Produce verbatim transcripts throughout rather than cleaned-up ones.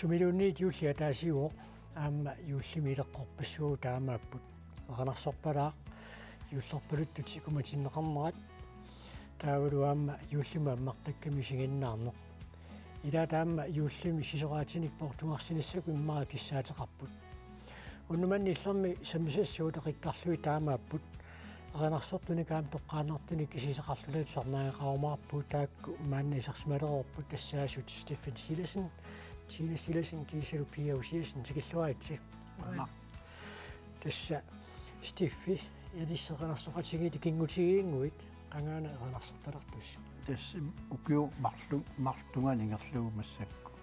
Sumiluunniit juulli ataasiuvoq, aamma juullimi ileqqorpassuagut taamaapput: erinarsorpalaaq, juullerpaluttut sikumatinneqarnerat, taavalu aamma juullimut ammartakkami isiginnaarneq. Ilaat aamma juullimi sisoraatinik poortugarsinissakkut immaqa kissaateqarput. Unnuk manna illermi sammisassuuteqikkarlugit taamaapput. Erinarsortunik aamma toqqaannartunik kisiiseqarlutalu tusarnaagaqarumaarpugut, taakku maanna isersimalereerput tassaasut Steffen Silassen, Tina Silassen kiisalu Pia Usiassen, tikilluaritsi. Aana. Tassa Steffi, ilissi erinarsoqatigiit ikinngutiginnguit, qangaana erinarsortalertusi? Tassa ukiut marlu-, marluk tungaanut ingerlavugut massakkut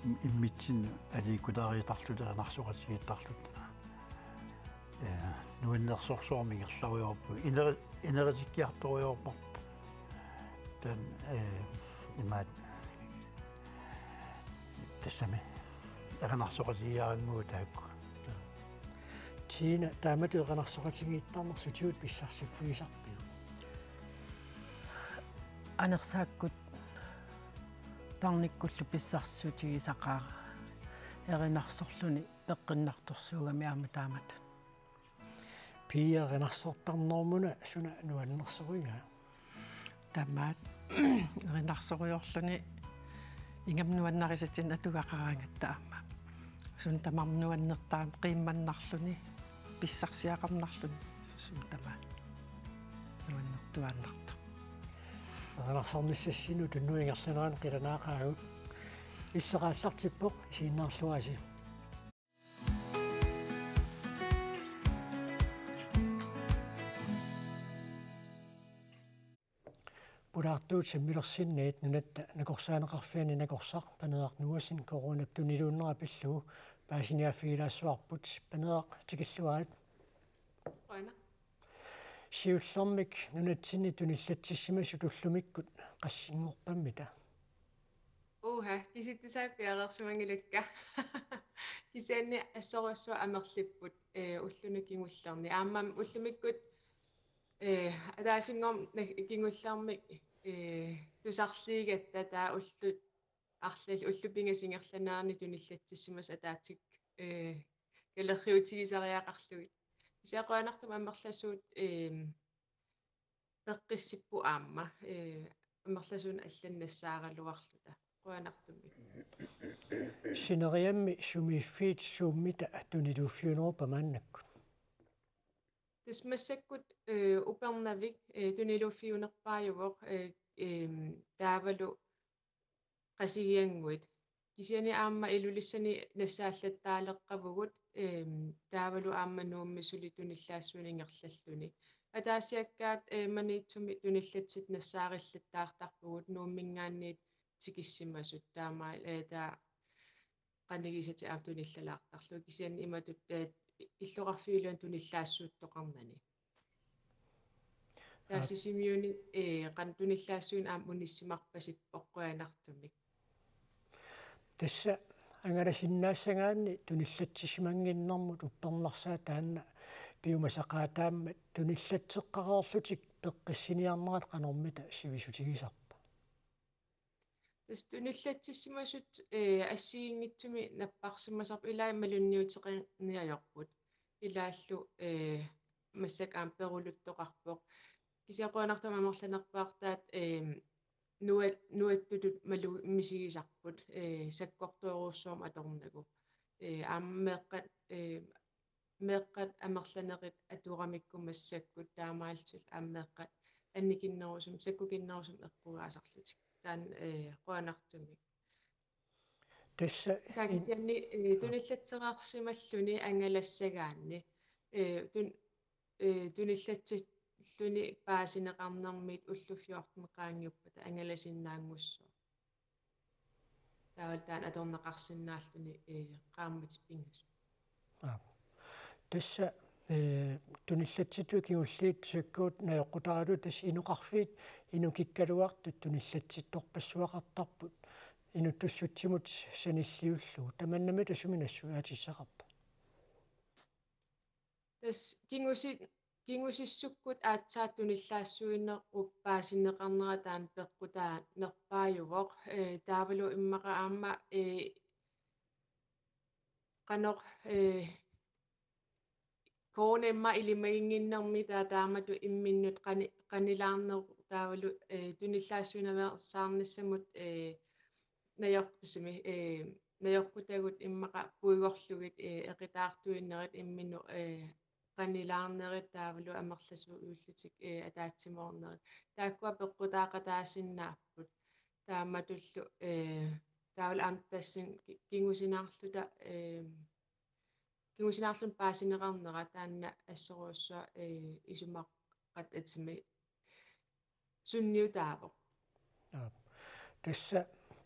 im-, immitsinnut aliikkutariitarluta erinarsoqatigiittarluta. Ee, nuannersorsuarmik ingerlarujoorpugut. Ineri-, inerisikkiartorujoorparput. Taanna, ee, imaat tassami erinarsoqatigiiaannguugut taakku. Tina, taamatut erinarsoqatigiittarneq sutigut pissarsiffigisarpiuk? Anersaakkut tarnikkullu pissarsissutigisaqaara, erinarsorluni peqqinnartorsuugami aamma taamatut. Pia, erinarsortarnermuna suna nuannersorigaa? Tamaat erinarsorujoorluni ingammik nuannarisatinnik atugaqaraangatta aamma. Suna tamarmi nuannertaa qiimmannarluni, pissarsiaqarnarluni, suna tamaat nuannertuaannartoq. Erinarsornissassinnut tunnuit ingerlaneranni qilanaaqaagut. Illit aallartippoq, isiginnaarluarisi. Pulaartuut sammilersinniit Nunatta Nakorsaaneqarfiani nakorsaq Paneeraq Nuassen coronap tuniluunnera pillugu paasiniaaffigilaassuarput. Paneeraq, tikilluarit. Qujanaq. Siullermik nunatsinni tunillatsissimasut ullumikkut qassinngorpammita? Uha, kisitsisaat piareersimanngilakka. Kisianni assorujussuaq amerlipput, ee, ulluni kingullerni. Aamma ullumikkut, ee, ataasinngormat kingullermik, ee, tusarliigatta taava ullut arlallit ullut pingasut ingerlaneranni tunillatsissimasut ataatsikkut, ee, kalerriutigisariaqarlugit. Kisianni qujanartumik amerlasuut, ee, peqqissipput aamma, ee, amerlasuunik allanut nassaaraluarluta. Qujanartumik. Sineriammi sumiiffiit Zoomita tuniluuffiuneruppat maannakkut? Tassa massakkut, ee, Upernavik, ee, tuniluuffiunerpaajuvoq, ee, em, taavalu Qasigiannguit. Kisianni aamma Ilulissani nassaallattaaleqqavugut, em, taavalu aamma Nuummi suli tunillaassuineq ingerlalluni. Ataasiakkaat, ee, Maniitsumi tunillatsittut nassaarillattaartarpugut, Nuumminngaanniit tikissimasut, taamaal-, ee, taava qanigisatik aamma tunillalaartarlugit, kisianni imatut, ee, illoqarfiup tunillaassuuttoqarnani. Taava Sisimiuni, ee, qanoq tunillaassuineq aamma unissimarpasippoq qujanartumik. Tassa angalasinnaassagaanni tunillatsissimannginnermut uppernarsaat taanna piumasaqaataammat, tunillatseqqareerlutik peqqissiniarnerat qanormita sivisutigisarpa? Tassa tunillatsissimasut, ee, assigiinngitsumik napparsimasarput, ilai malunniuteqarniarput. Ilaallu, ee, massakkut aamma peruluttoqarpoq. Kisianni qujanartumik amerlanerpaartaat, ee, nua-, nuattutut malu-, misigisarput, ee, sakkortoorujussuarmik atornagu. Ee, aamma meeqqat, ee, meeqqat amerlanerit atoramikku massakkut taamaalillutik aamma meeqqat annikinnerusumik, sakkukinnerusumik eqqugaasarlutik. Taanna, ee, qujanartumik. Tassa in- Taava kisianni, ee, tunillatsereersimalluni angalassagaanni, ee, tun-, ee, tunillatsilluni paasineqarnermiit ullut fjorten qaangiuppata angalasinnaanngussaaq. Taavalu taanna atorneqarsinnaalluni, ee, qaammatit pingasut. Aap. Tassa, ee, tunillatsitut kingulliit tusakkuut najoqqutaralugu, tassa inoqarfiit inukikkaluartut tunillatsittorpassuaqartarput inuttussutsimut sanilliullugu. Tamannami tassuminnga nassuiaatissaqarpa? Tassa kingusi-, kingusissukkut aatsaat tunillaassuinerup paasinneqarnera taanna peqqutaanerpaajuvoq. Ee, taavalu immaqa aamma, ee, qanoq, eh, corona immaqa ilimaginnginnermi taava taamatut imminnut qani-, qanilaarneq taavalu, eh, tunillaassuinaveersaarnissamut, eh, najor-, tassami, eh, najoqqutagut immaqa puigorlugit, eh, eqitaartuinnerit imminnut, eh, qanilaarnerit taavalu amerlasuujuullutik, eh, ataatsimoornerit. Taakkua peqqutaaqataasinnaapput. Taamatullu, eh, taavalu aamma tassani ki-, kingusinaarluta, eh, kingusinaarluni paasineqarnera taanna assorujussuaq, eh, isumaqqat atsimi sunniutaavoq. Aap. Tassa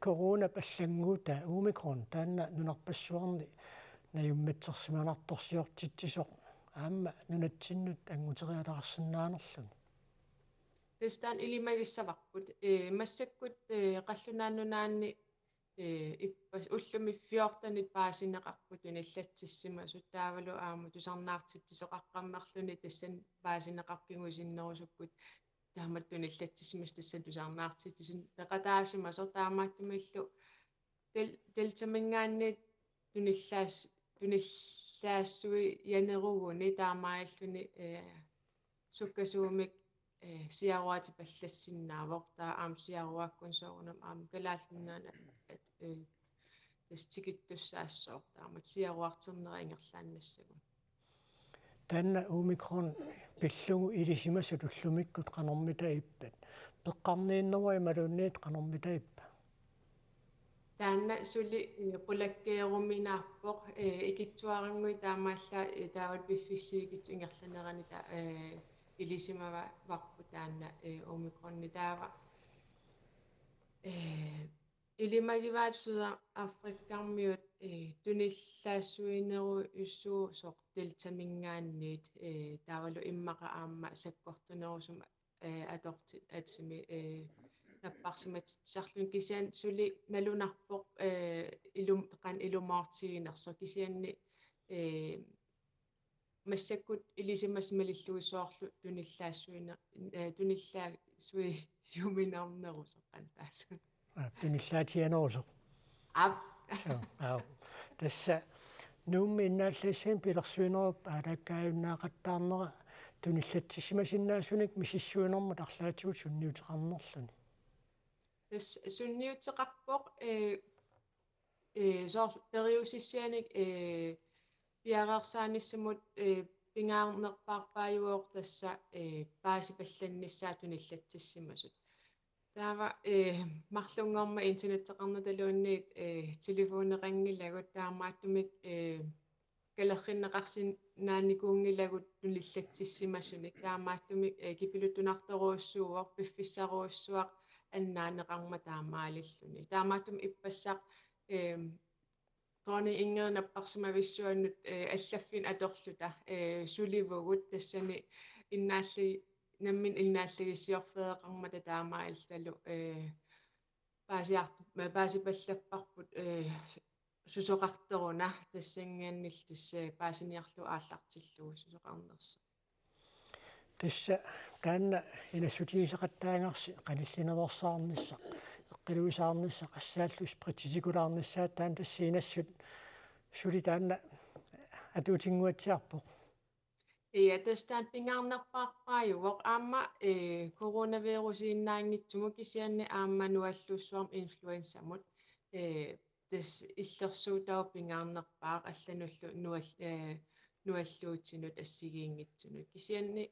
corona allannguutaa Omicron taanna nunarpassuarni najummatsersimanartorsiortitsisoq aamma nunatsinnut anguteriataarsinnaanerluni. Tassa taanna ilimagissavarput. Eh, massakkut, eh, Qallunaat Nunaanni, eh, ippas-, ullumi fjortenit paasineqarput tunillatsissimasut taavalu aamma tusarnaartitsisoqaqqammerluni tassani paasineqarput kingusinnerusukkut taamatut tunillatsissimasut tassani tusarnaartitsisut peqataasimasoq taamaattumillu Del-, Deltaminngaanniit tunillaas-, tunillaassuianeruguni taamaalilluni, eh, sukkasuumik, eh, siaruaatipallassinnaavoq taava aamma siaruaakkuni soorunami aamma Kalaallit Nunaanni, eh, tassa tikittussaassooq taamatut siaruarternera ingerlaannassagut. Taanna Omicron pillugu ilisimasat ullumikkut qanormita ippat? Peqqarniinnerua imaluunniit qanormita ippa? Taanna suli, eh, qulakkeeruminaappoq, eh, ikittuarannguit taamaallaat, eh, taavalu piffissap sivikitsup ingerlanerani ta-, eh, ilisimavarput taanna, eh, Omikroni taava. Eh, ilimagivaat Sydafrikarmiut, eh, tunillaassuinerujussuusoq Deltaminngaanniit, eh, taavalu immaqa aamma sakkortunerusumik, eh, atorti-, atsimi, eh, napparsimatitsisarluni kisianni suli nalunarpoq, eh, ilum-, qanoq ilumoortiginersoq kisianni, eh, massakkut ilisimasat malillugit soorlu tunillaassuine-, eh, tunillaassuiuminarnerusoq qanoq taassuma. Aa, tunillaatianerusoq. Aap. Suu, aap. Tassa Nuummi innaallagissanik pilersuinerup aalaakkaajunnaaqattaarnera tunillatsissimasinnaasunik misissuinermut arlaatigut sunniuteqarnerluni. Tassa sunniuteqarpoq, eh, eh, soorlu periusissianik, eh, piareersaanissamut, eh, pingaarnerpaarpaajuvoq tassa, eh, paasipallannissaat tunillatsissimasut. Taava, eh, marlunngormat internetteqarnataluunniit, eh, telefoneqanngilagut taamaattumik, eh, kalerrinneqarsinnaanikuunngilagut tunillatsissimasunik. Taamaattumik, eh, kipiluttunartorujussuuvoq, piffissarujussuaq annaaneqarmat taamaalilluni. Taamaattumik ippassaq, eh, Dronning Ingrid napparsimavissuannut, eh, allaffinnut atorluta, eh, sulivugut tassani innaalli-, nammineq innaallagissiorfeeqarmata taamaalillutalu, eh, paasiart-, paasipallapparput, eh, susoqartoruna tassanngaanniilli tassa paasiniarlugu aallartillugu susoqarnersoq. Tassa taanna inassutigisaqattaagarsi qanillinaveersaarnissaq, eqqiluisaarnissaq assaallu spritsitikulaarnissaat taanna tassa inassut suli taanna atuutinnguatsiarpoq. Ja, tassa taanna pingaarnerpaarpaajuvoq aamma, eh, coronavirusiinnaanngitsumut kisianni aamma nuallussuarmut influenzamut, eh, tassa illersuutaavoq pingaarnerpaaq allanullu nual-, eh, nualluutinut assigiinngitsunut. Kisianni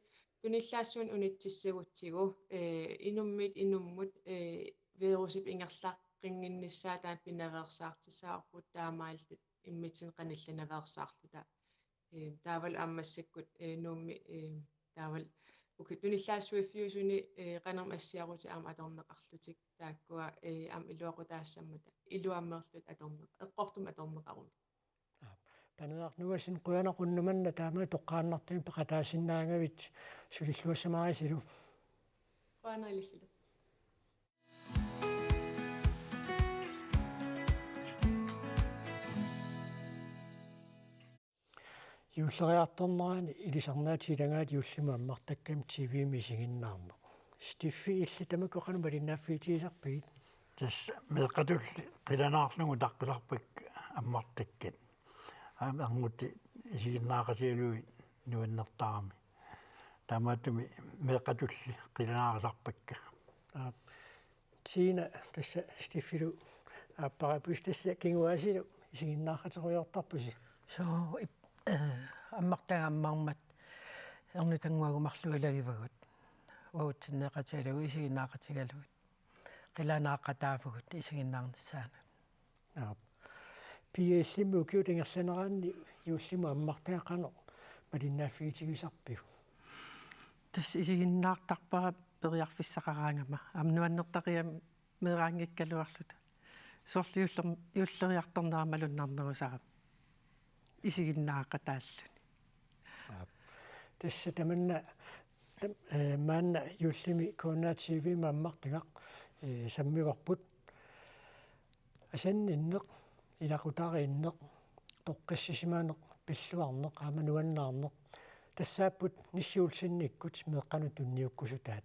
tunillaassuineq unitsissagutsigu, eh, inummit inummut, eh, virusip ingerlaqqinnginnissaa taanna pinaveersaartissavarput taamaalilluta immitsinnut qanillinaveersaarluta. Eh, taavalu aamma massakkut, eh, Nuummi, eh, taavalu uku tunillaassuiffiusuni, eh, qanormi assiarutit aamma atorneqarlutik taakkua, eh, aamma iluaqutaassammata iluammerlutik atorneq-, eqqortumik atorneqaruni. Aap. Paneeraq Nuasin, qujanaq unnuk manna taama toqqaannartumik peqataasinnaagavit, sulilluassamaarisilu. Qujanaq ilissilu. Juulleriartornerani ilisarnaatit ilagaat juullimut ammartakkami T V-mi isiginnaarneq. Steffi, illit tamakku qanoq malinnaaffigisassarpigit? Tassa meeqqatulli qilanaarlugu utaqqisarpakka ammartakkat. Aamma angutit isiginnaaqatigalugit nuannertarami. Taamaattumik meeqqatulli qilanaartarpakka. Aap. Tina, tassa Steffilu aapparaappusi, tassa kinguaasilu isiginnaaqaterujoortarpusi. Suu, ip-, eh, ammartagaq ammarmat ernutannguagut marluk ilagivagut. Uagutsinneeqatigalugit isiginnaaqatigalugit. Qilanaaqataavugut isiginnaarnissaanut. Aap. P L-imi ukiut ingerlaneranni juullimut ammartagaq qanoq malinnaaffigitigisarpiuk? Tassa isiginnaartarpara periarfissaqaraangama. Aamma nuannertaqigami meeraanngikkaluarluta. Soorlu juuller-, juulleriartornera malunnarnerusarami. Isiginnaaqataalluni. Aap. Tassa tamanna, tam-, eh, maanna juullimi K N R T V-mi ammartagaq, eh, sammivarput. Asanninneq, ilaqutariinneq, toqqissisimaneq, pilluarneq, aamma nuannaarneq. Tassaapput Nissi Olsenikkut meeqqanut tunniukkusutaat.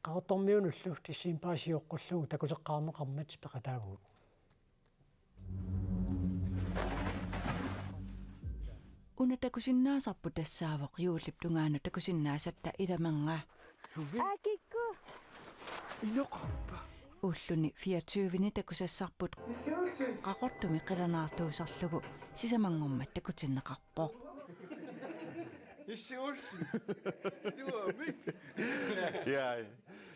Qaqortormiunullu decembarip sioqqullugu takuteqqaarneqarmat peqataavugut. Una takusinnaasarput tassaavoq juullip tungaanut takusinnaasatta Ilamernga. Akikku. Inoqarpa. Ulluni fireogtyveni takusassarput Qaqortumi qilanaartuusarlugu sisamanngormat takutinneqarpoq. Nissi Olsen. Tuamik. Ja,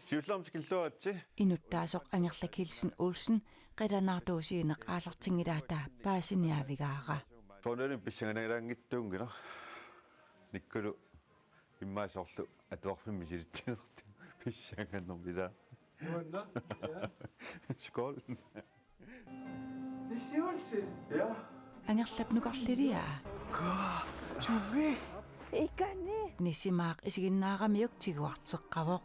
siullermik tikilluaritsi. Inuttaasoq Angerlaq Kielsen Olsen qilanaartuusiineq aallartinngilaataa paasiniaavigaara. Soorunalimi pissangananngilaq. Nikkulu immaqa soorlu atuarfimmi misilitsinertut pissanganermik ilaa. Nuanna. Ja. Skål. Nissi Olsen. Ja. Angerlap nukarliliaa. Sumi. Ikani. Nissimaaq isiginnaaramiuk tiguarteqqavoq.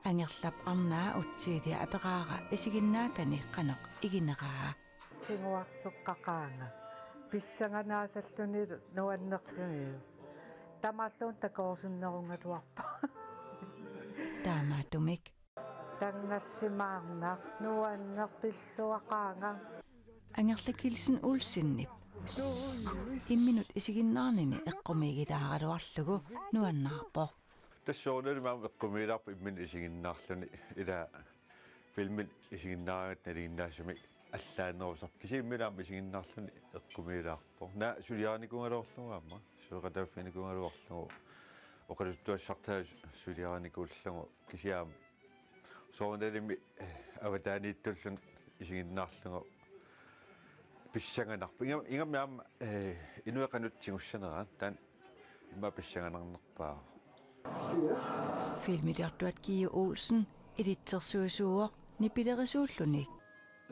Angerlap arnaa Utsiilia aperaara isiginnaakani qanoq igineraa. Tiguarteqqaqaanga. Pissanganaasalluni nuannerlunilu. Tamarluun takorusunnerungaluarpoq. Taamaattumik. Tanngassimaarnaq nuanneq pilluaqaanga. Angerlaq Kielsen Olsenip. Imminut isiginnaarnini eqqumiigilaaraluarlugu nuannaarpoq. Tassa soorunalimi aamma eqqumiilaarpoq imminut isiginnaarluni ilaa filmit isiginnaaraangatta nalinginnaasumik allaanerusarpoq. Kisianni imminut aamma isiginnaarluni eqqumiilaarpoq. Naak suliarinikuugaluarlugu aamma. Suleqataaffiginikuugaluarlugu. Oqaluttuassartaa suliarinikuullugu. Kisianni aamma soorunalimi, eh, avataaniittulluni isiginnaarlugu pissanganarpoq. Inga-, ingammik aamma, eh, inuit qanoq tigussaneraat, taanna immaqa pissanganarnerpaavoq. Filmiliortuat Kiio Olsen ilitsersuisuuvoq nipilerisuulluni.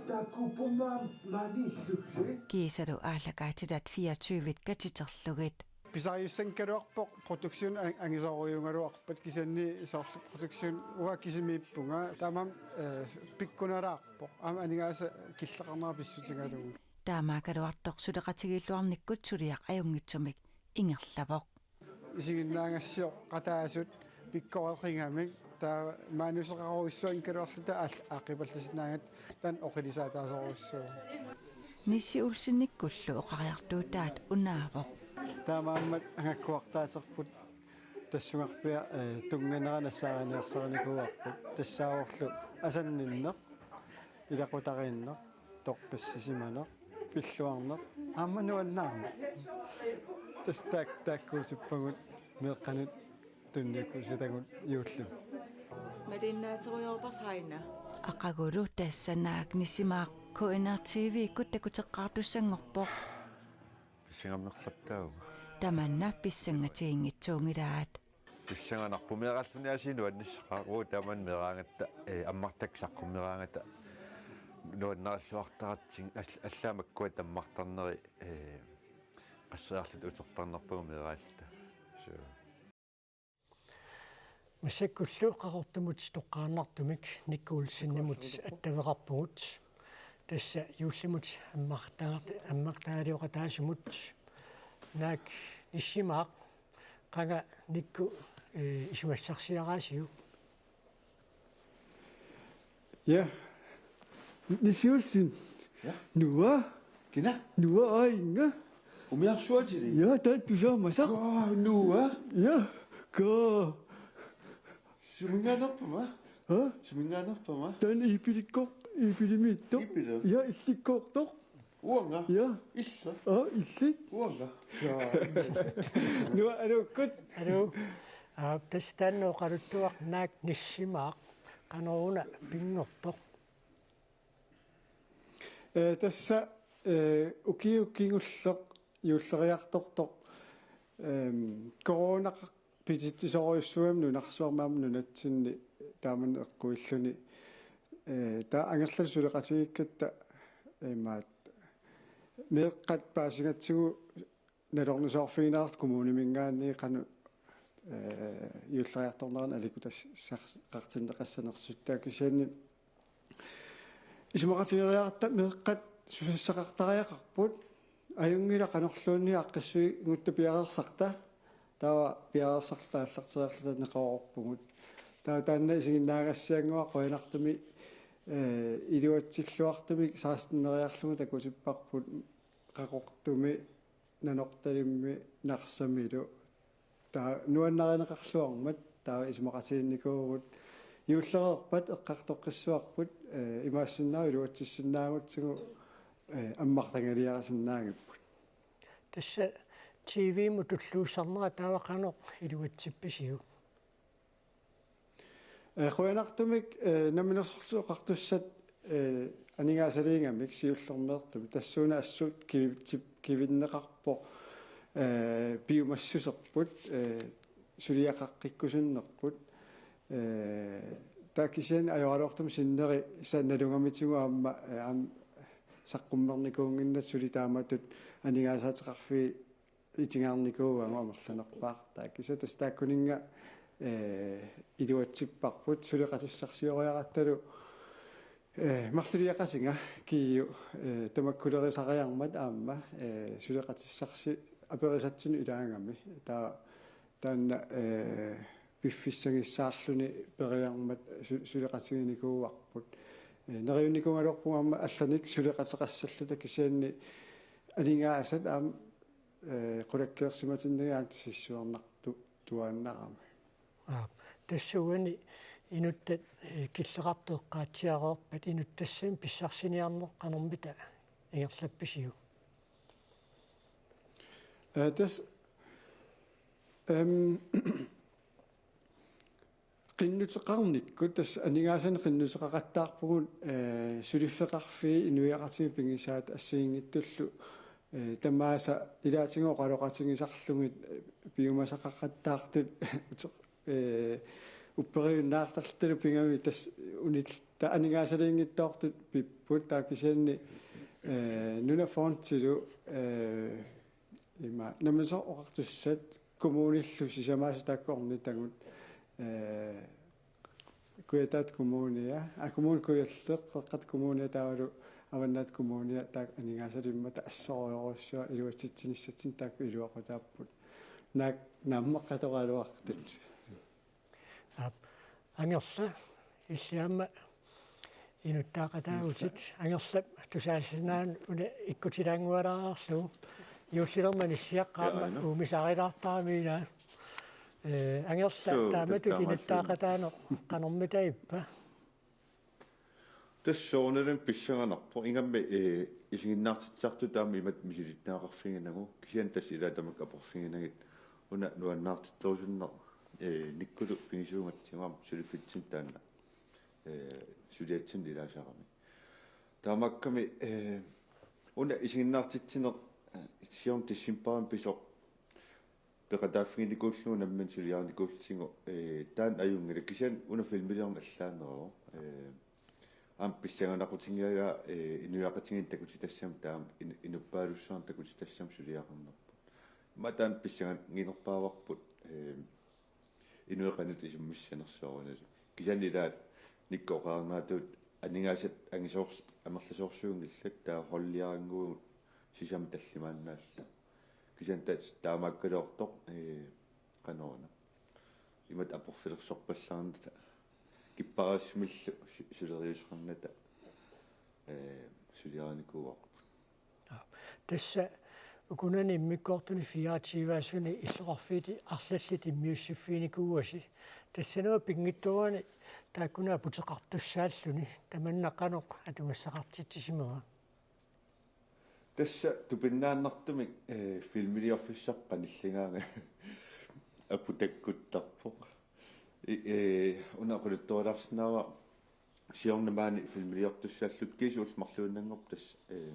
Takuppummaa maaniillulli. Kiisalu aallakaatitat fireogtyvet katiterlugit. Pisariussanngigaluarpoq, produktion an-, angisorujuugaluarpat, kisianni soorlu produktion uanga kisimiippunga, taamaammat, eh, pikkunalaarpoq, aamma aningaasat killeqarnera pissutigalugu. Taamaakkaluartoq suleqatigiilluarnikkut suliaq ajunngitsumik ingerlavoq. Isiginnaagassiortaqataasut pikkoreqigamik, taava maanuseqarujussuanngikkaluarluta aal-, aaqqipallassinnaagatta taanna oqilisaataasorujussuuvoq. Nissi Olsenikkullu oqariartuutaat unaavoq. Taamaammat angakkuartaaterput tassungarpiaq, eh, tunnganerani nassaariniarsarinikuuarput, tassaavorlu asanninneq, ilaqutariinneq, toqqissisimaneq, pilluarneq, aamma nuannaarneq. Tassa taak-, taakkuusuppagut meeqqanut tunniukkusutagut juullimi. Malinnaaterujoorpas aina. Aqagulu tassa naak Nissimaaq K N R T V-kkut takuteqqaartussanngorpoq. Pissanganarnerpaavoq. Tamanna pissangatiginngitsuunngilaat. Pissanganarpoq, meeraalluni aasiit nuannissaqaaq, uagut taamani meeraagatta, eh, ammartakkat saqqummeraangata nuannarilluartaratsigit, all-, allaat makkua ammartarneri, eh, qasseriarluta utertarnerpagut meeraalluta. Suu. Massakkullu Qaqortumut toqqaannartumik Nick Olsenimut attaveqarpugut. Tassa juullimut ammartaat-, ammartaalioqataasumut. Naak Nissimaaq, qanga Nikku, eh, isumassarsiaraasiuk? Ja. Nissi Olsen. Ja. Noah. Kina? Noah Aanga. Umiarsuatili? Ja, taanna tusaamasaq. Kaa, nuua? Ja, kaa. Suminngaanneerpama? Ha? Suminngaanneerpama? Taanna Iipilikko-, Iipilimiittoq. Iipili? Ja, Illikkoortoq. Uanga? Ja. Illit? Aa, illit. Uanga? Ja. Nuannerukkit. Aluu. Aa, tassa taanna oqaluttuaq naak nissimaaq, qanoruna pinngortoq? Ee, tassa, ee, ukiut kingulleq juulleriartortoq, eem, coronaq pititsisorujussuugami nunarsuarmi aamma nunatsinni taamani eqquilluni, ee, taava Angerlarlu suleqatigiikkatta imaat meeqqat paasigatsigu nalornisoorfigineqartut kommuniminngaanniit qanoq, ee, juulleriartornerani alikutassaqartinneqassanersut, taava kisianni isumaqatigeriaratta meeqqat susassaqartariaqarput, ajunngilaq qanorluunniit aaqqissuinngutta piareersarta, taava piareersarluta aallarteriarluta neqeroorpugut. Taava taanna isiginnaagassiannguaq qujanartumik, ee, iluatsilluartumik seksteneriarlugu takutipparput Qaqortumi, Nanortalimmi, Narsamilu. Taava nuannarineqarluarmat, taava isumaqatigiinnikuuvugut juullereerpat eqqartoqqissuarput, ee, imaassinnaavoq iluatsissinnaagutsigu, ee, ammartangaliarisinnaagipput. Tassa T V-mut tulluussarnera taava qanoq iluatsippisiuk? Ee, qujanartumik, ee, Namminersorlutik Oqartussat, ee, aningaasaliigamik siullermeertumik tassuuna assut kivitsip-, kivinneqarpoq, ee, piumassuserput, ee, suliaqaqqikkusunnerput. Ee, taava kisianni ajoraluartumik sinneri sa-, nalugamitigut aamma, ee, aamma saqqummernikuunnginnata suli taamatut aningaasaateqarfiit itigarnikuugamik amerlanerpaartaat. Kisianni tassa taakkuninnga, ee, iluatsipparput suleqatissarsioriarattalu, ee, marluliaqatiga kiiu, ee, tamakkulerisariarmat aamma, ee, suleqatissarsi aperisatsinnut ilaagami. Taava taanna, ee, piffissagissaarluni periarmat su-, suleqatiginikuuarput. Ee, neriunnikuugaluarpugut aamma allanik suleqateqassalluta kisianni aningaasat aamma ee, qulakkeersimatinnagit aamma tasissuarnartuaannarami. Aap, tassa uani inuttat, ee, killeqartut eqqaatsiareerpat inuttassat pissarsiniarneq qanormita ingerlappisiuk? Ee, tassa, em, Qinnuteqarnikkut, tassa aningaasanik qinnuteqaqattaarpugut, ee, suliffeqarfiit inuiaqatigiit pigisaat assigiinngitsullu, ee, tamaasa ilaatigut oqaloqatigisarlugit, ee, piumasaqaqattaartut, ee, upperiunnaartarlutalu pigami tassa unil-, ta-, aningaasaliinngitsoortut pipput, taava kisianni, ee, Nunafondilu, ee, ima, Namminersorlutik Oqartussat kommunillu sisamaasut taakku ornitagut, ee, Kujataata Kommunia, aa, Kommune Kujalleq, Qeqqata Kommunia taavalu Avannaata Kommunia taakku aningaasalimmata assorujussuaq iluatsitsinissatsinnik taakku iluaqutaapput. Naak naammaqqatoraluartut. Aap, Angerla, illit aamma inuttaaqataavutit, Angerlap tusaasinnaanera una ikkutilaanngualaarlugu. Juullilermat nissiaqqat aamma uumisarilaartarami ilaa. Ee, Angerla, suu, taamatut tassa taamaasilluni inuttaaqataanut qanormita ippa? Tassa soorunalimi pissanganarpoq. Ingammik, ee, isiginnaartitsisartut aamma imatut misilittagaqarfiginagu. Kisianni tassa ilaat tamakku aporfiginagit. Una nuannaartitserusunnera, ee, Nikkulu pigisuugatsigu aamma suliffitsinni taanna, ee, suliatsinni ilaasarami. Taamaakkami, ee, una isiginnaartitsineq, ee, siorna decembarimi pisoq peqataaffiginikuullugu nammineq suliarinikuullutigu, ee, taanna ajunngilaq, kisianni una filmiliorneq allaaneruvoq, ee, aamma pissanganaqutigigaat, ee, inuiaqatigiinni takutitassamik taama in-, inuppaalussuarni takutitassamik suliaqarnerput. Immaqa taanna pissanganginerpaavarput, ee, inuit qanoq isummissanersoq soorunalimi. Kisianni ilaat Nikku oqarneratuut aningaasat angisoors-, amerlasoorsuunngillat, taava holdiarannguagut sisamat tallimaannaalluta. Kisianni ta-, taamaakkaluartoq, ee, qanoruna. Imatut aporfilersorpallaarnata, kipparaassumillu su-, suleriuseqarnata, ee, suliarinikuuarput. Aa, tassa Ukunani immikkoortuni fireogtyveusuni illoqarfiit arlallit immiussiffiginikuuasi. Tassanua pinngitsoorani taakkuna aputeqartussaalluni, tamanna qanoq atugassaqartitsisimava? Tassa tupinnaannartumik, eh, filmiliorfissarput qanilligaanga aputeqquttarpoq. I-, eh, una oqaluttualaarsinnaavara siorna maani filmiliortussaalluta kiisa ullut marluinnanngorput tassa, eh,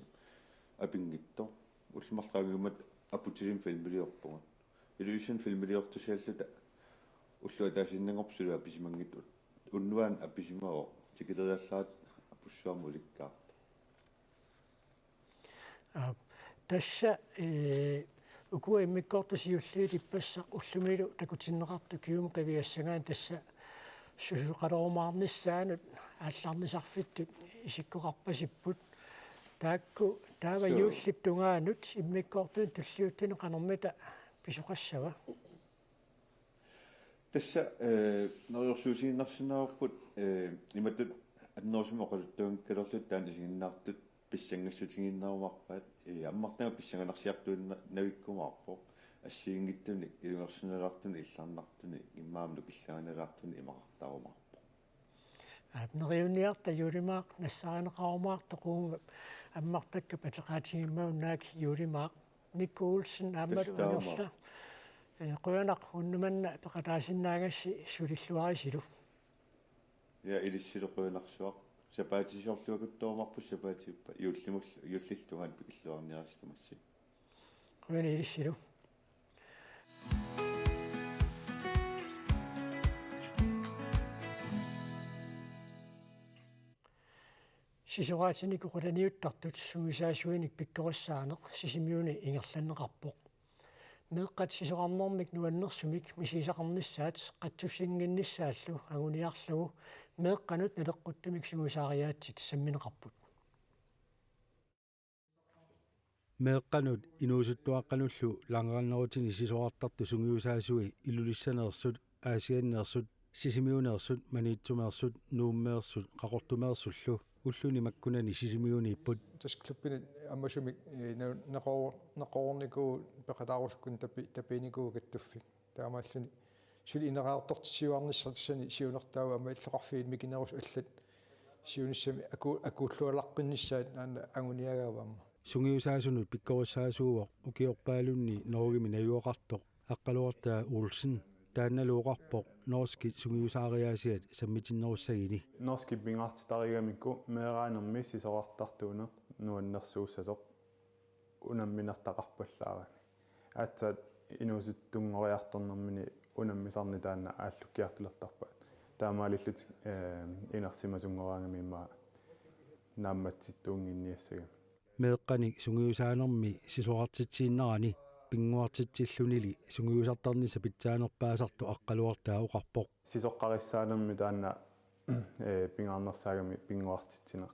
apinngitsoq. Ullut marluk qaangiummata aputilimmi filmiliorpunga. Ilulissani filmiliortussaalluta ullut ataasiinnanngorput suli apisimanngitsoq. Unnuaana apisimavoq, tikileriallaat apussuarmut ulikkaartoq. Aap, tassa, eh, ukua immikkoortut siulliit ippassaq ullumilu takutinneqartut ukiumut qiviassagaanni tassa susoqalerumaarnissaanut aallarnisarfittut isikkoqarpasipput. Taakku taava Suu. Juullip tungaanut immikkoortuni tulliuttuni qanormita pisoqassava? Tassa, eh, neriorsuutigiinnarsinnaavarput, eh, imatut annerusumik oqaluttuunngikkaluarluta taanna isiginnaartut pissangassutigiinnarumaarpaat, eh, ammartagaq pissanganarsiartuinnavikkumaarpoq, assigiinngitsunik, ilungersunalaartunik, illarnartunik, immaqa nukillaaginnalaartunik imaqartarumaarpoq. Aap, neriunniarta Juulimaaq, nassaarineqarumaartoq uunga ammartakkat ateqaatigimmagit naak Juulimaaq. Nikku Olsen aammalu Tassa taama. Anerla. Eh, qujanaq unnuk manna peqataasinnaagassi sulilluarisilu. Ja, ilissilu qujanarsuaq. Sapaatisiorluakuttorumaarput sapaatippa juullimullu, juullillu tungaanut pikilluarniarisi tamassi. Qujanaq ilissilu. Sisoraatinik oqalaniuttartut sungiusaasuinik pikkorissaaneq Sisimiuni ingerlanneqarpoq. Meeqqat sisorarnermik nuannersumik misigisaqarnissaat qatsussinnginnissaallu anguniarlugu meeqqanut naleqquttumik sungiusaariaatsit sammineqarput. Meeqqanut inuusuttuaqqanullu langerannerutini sisorartartut sungiusaasui Ilulissaneersut, Aasianneersut, Sisimiuneersut, Maniitsumeersut, Nuummeersut, Qaqortumeersullu ulluni makkunani Sisimiuniipput. Tassa klubbinut amasumik, eh, na-, neqor-, neqornikuuvoq peqataarusukkunik tapi-, tapiinikuuvoq kattuffik. Taamaalluni suli ineriartortitsiuarnissaq tassani siunertaavoq aamma illoqarfiit mikinerusut allat siunissami aku-, akuullualaqqinnissaat aana anguniagaavoq aamma. Sungiusaasunut pikkorissaasuuvoq ukiorpaalunni Norgemi najugaqartoq Aqqaluartaa Olsen. Taannalu oqarpoq norskit sungiusaariaasiat sammitinnerussagini. Norskit pingaartitarigamikku meeraanermi sisorartartuuneq nuannersuussasoq unamminertaqarpallaarami. Aatsaat inuusuttunngoriartornermini unammisarneq taanna aallukkiartulertarpaat. Taamaalillutik, eh, inersimasunngoriarami immaqa naammatsittuunnginniassagami. Meeqqanik sungiusaanermi sisorartitsiinnarani pinnguartitsillunili sungiusartarnissaq pitsaanerpaasartoq Aqqaluartaa oqarpoq. Sisoqqarissaanermi taanna, eh, pingaarnersaagami pinnguartitsineq.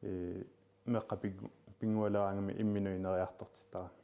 Eh, meeqqat ping-, pinngualeraangamik imminut ineriartortittaramik.